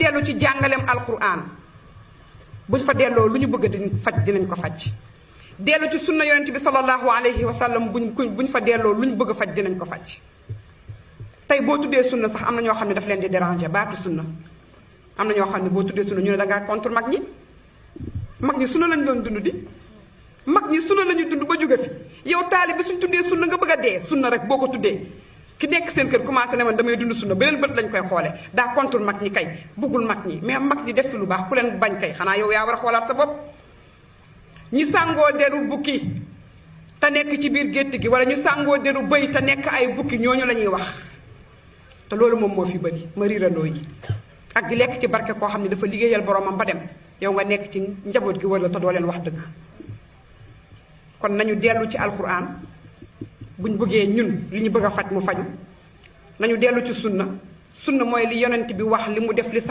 dellu ci jàngaleem alquran buñ fa delloo lu ñu bëgg di faj dinañ ko faj dellu ci sunna yonent bi sallallahu alayhi wa sallam buñ fa delloo lu ñu bëgg a faj dinañ ko faj tey boo tuddee sunna sax am na ñoo xam ne daf leen di déranger baatu sunna am na ñoo xam ne boo tuddee sunna ñu ne dangaa contre mag ñi sunna lañ doon dund di mag ñi sunna la ñuy dund ba jóge fi yow taali bi suñ tuddee sunna nga bëgg a dee sunna rek boo ko tuddee ki nekk seen kër commencé ne man damay dund sunna beneen bët lañ koy xoole daa contre mag ñi kay buggul mag ñi mais mag ñi def fi lu baax ku leen bañ kay xanaa yow yaa war a xoolaat sa bopp ñi sàngoo deru bukki te nekk ci biir gétt gi wala ñu sàngoo deru bëy te nekk ay bukki ñooñu la ñuy wax te loolu moom moo fi bëri ma riirandoo yi ak di lekk ci barke koo xam ne dafa liggéeyal boromam ba dem yow nga nekk ci njaboot gi wër la te doo leen wax dëgg kon nañu dellu ci alquran buñ bëggee ñun li ñu bëgg a faj mu faju nañu dellu ci sunna mooy li yonent bi wax li mu def li sax